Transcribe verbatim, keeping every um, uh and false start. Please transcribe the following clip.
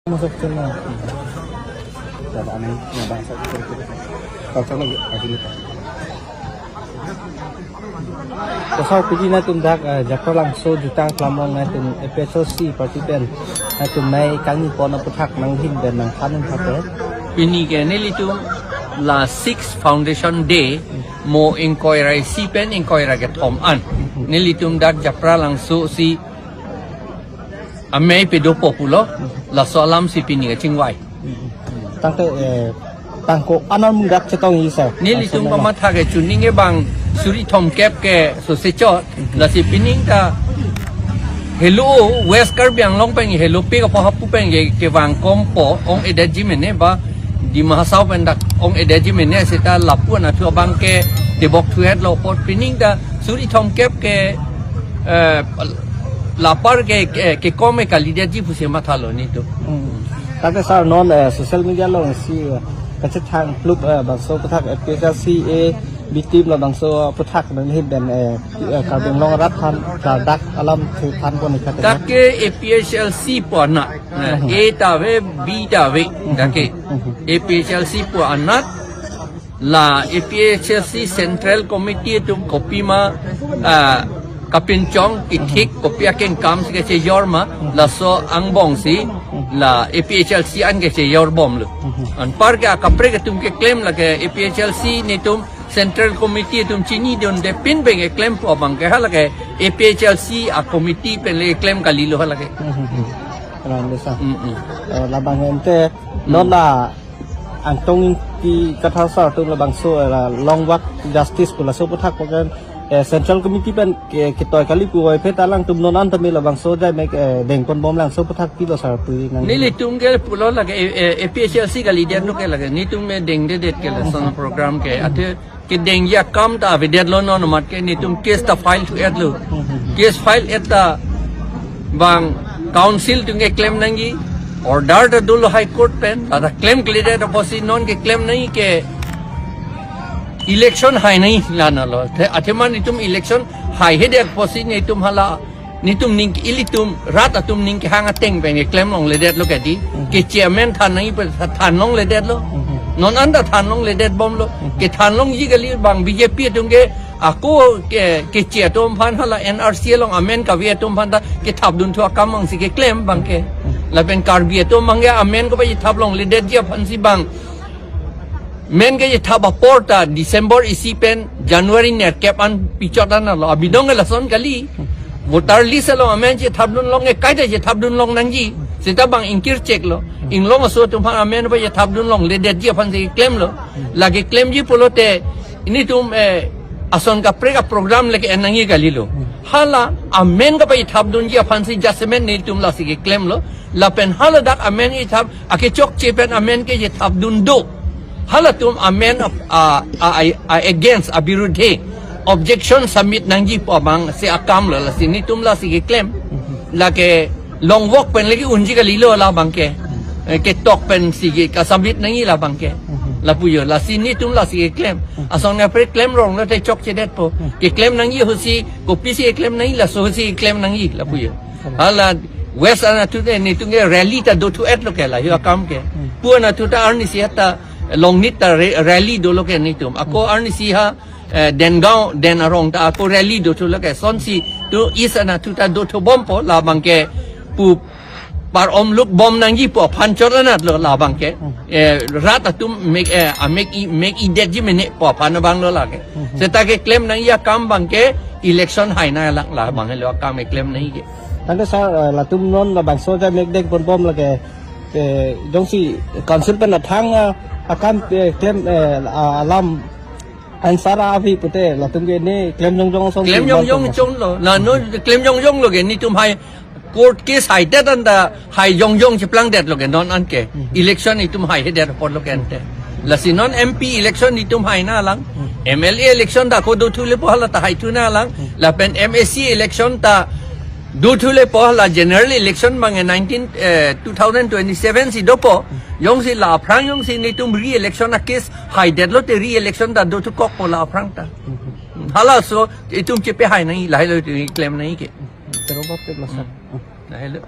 Masuk channel. Dapat aneh, nggak bangsa kita. Kalau lagi, lagi lupa. Pasal pagi nangtum dak, eh, Japralangso jutang kelam along nangtum A P H L C party pen nangtum nai kangni pon aputhak nanghin pen nangthan un thak eh. Pini ke nelitum la six foundation day mo ingkoi ra isi pen ingkoi ra kethom an. Nelitum dak Japralangso si amei pedopo pulo, laso alam si pini kachingvai. Tangte, eh, tangko anan mung dak chetong-i, sir. Nelitum kamatha ke chuning ke bang suri thomkep ke sose chot, lasi pining ta helo West Karbi Anglong pen helo pe kapo hapu pen ke, kevang kompo ong-edetji mene ba Dima Hasao pen dak ong-edetji mene seta lapu anatthu abang ke tebok thuet lo apot pining ta suri thomkep ke, eh, lapar ke, ke, kekom ke kalidetji pusi mathalo nelitum. Hmm. Tangte sir non, eh, social media along si, eh, kachethang plup, eh, bangso aputhak A P H L C A B team labangso aputhak nanghin pen, eh, eh, Karbi Anglong arat aphan ladak alam si than pon ikha. Dak ke A P H L C pu anat. Eh, A ta ave, B ta ave, dak ke. A P H L C pu anat, la A P H L C Central Committee atum kopima, ah, kapinchong kethik kopi akengkam si kachejor ma, laso angbong si la A P H L C an kachejor bomlo. Anpar ke akaprek atum keklem lake A P H L C nelitum Central Committee atum chinidunde pin pen keklem pu abang ke halake A P H L C a committee pen le klem kalilo halake. Rang desa. Mm, mm. Eh, labang ente non la Angtong Ingti Kathar sir atum labangso, eh, la Long Walk Justice pu laso aputhak program, eh, Central Committee pen ke, ketoi kali puvoiphit alangtum non an tame labangso jai mek, eh, deng pon bom, laso aputhak pilo sir pu nang. Nelitum ke pulo lake, eh, eh, A P H L C kalidet lo ke lake. Nelitum me dengdedet ke lason program ke. Athe kedengji akam ta avedetlo, non amat ke nelitum case ta file thu-etlo. Case file et ta bang council atum keklem nangji, order ta dolo High Court pen, ta klemkledet apotsi non keklem nangji ke election hai nangji la nalo. Athe, athema nelitum election haihedet apotsi nelitum hala nelitum ning, ilitum rat atum ning kehang ateng pen keklem longledetlo ke di. Keche amen than nangji pen than longledetlo. Non an ta than longledet bomlo. Kethan longji kali bang B J P atum ke ako ke, keche atum aphan hala N R C along amen kave atum aphan ta kethapdun thu akam bang si keklem bang ke. Lapen Karbi atum bang ke amen kapachethap longledetji aphan si bang men kachethap apor ta December isi pen January nerkep an pichot an lo. Abidong ke lason kali. Voter list along amen chethapdun long ke kaita chethapdun long nangji. Seta bang ingkir cheklo. Inglong aso atum aphan amen pachethapdun longledetji aphan si klemlo. Lake klemji pulote nelitum, eh, ason kaprek a program lake en nangji kalilo. Hala amen kapachethapdunji aphan si jasemet nelitum lasi keklemlo. Lapen haladak amen ithap akechokche pen amen kechethapdun do. Halatum amen a, a, a, a against, abirudhe, objection submit nangji pu abang si akam lo, lasi nelitum lasi keklem. Lake Long Walk pen lake unji kalilo labang ke. Eh, ketok pen si ke kasubmit nangji labang ke. Lapu jo, lasi nelitum lasi keklem. Ason kaprek klem rong lote chokchedetpo. Keklem nangji ahut si, kopisi keklem nangji, laso ahut si keklem nangji, lapu jo. Hala West anatthu te nelitum ke rally ta do thu-etlo ke la, jo akam ke. Pu anatthu ta arnisi hata Longnit ta re-, rally dolo ke nelitum. Ako arnisi ha, eh, Dengaon, Den arong ta ako rally do thulo ke. Sonsi tu East anatthu ta do thu bompo labang ke pu par om luk bom nangji pu aphan chot anat lo labang ke. Eh, rat atum mek, eh, amek i, mek-idetji mene pu aphan abang lo lake. Seta keklem nangji akam bang ke election hai nanglang labang helo akam keklem nangji ke. Tangte sir, eh, latum non labangso jai mek deng pon bom lake, eh, jongsi council pen athang, eh, akam, eh, klem, eh, a-, alam answer avi pute latum ke ne klem jongjong asong klem si jongjong non chonlo. La no klem jongjong lo ke nelitum hai court case haidet anta hai jongjong cheplangdetlo ke non an ke. Election nelitum haihedet apotlo ke ante. Lasi non M P election nelitum hai nanglang. M L A election ta ako do thulepo hala ta hai thu nanglang. Lapen M A C election ta do thulepo hala general election bang nineteen, eh, two thousand twenty-seven si dopo. Jongsi la aphrang jongsi nelitum re-election a case haidetlo te re-election ta do thukokpo la aphrang ta. Halaso itum chepe hai nangji, lahelo itum klem nangji ke. Terobot te lasa. Lahelo.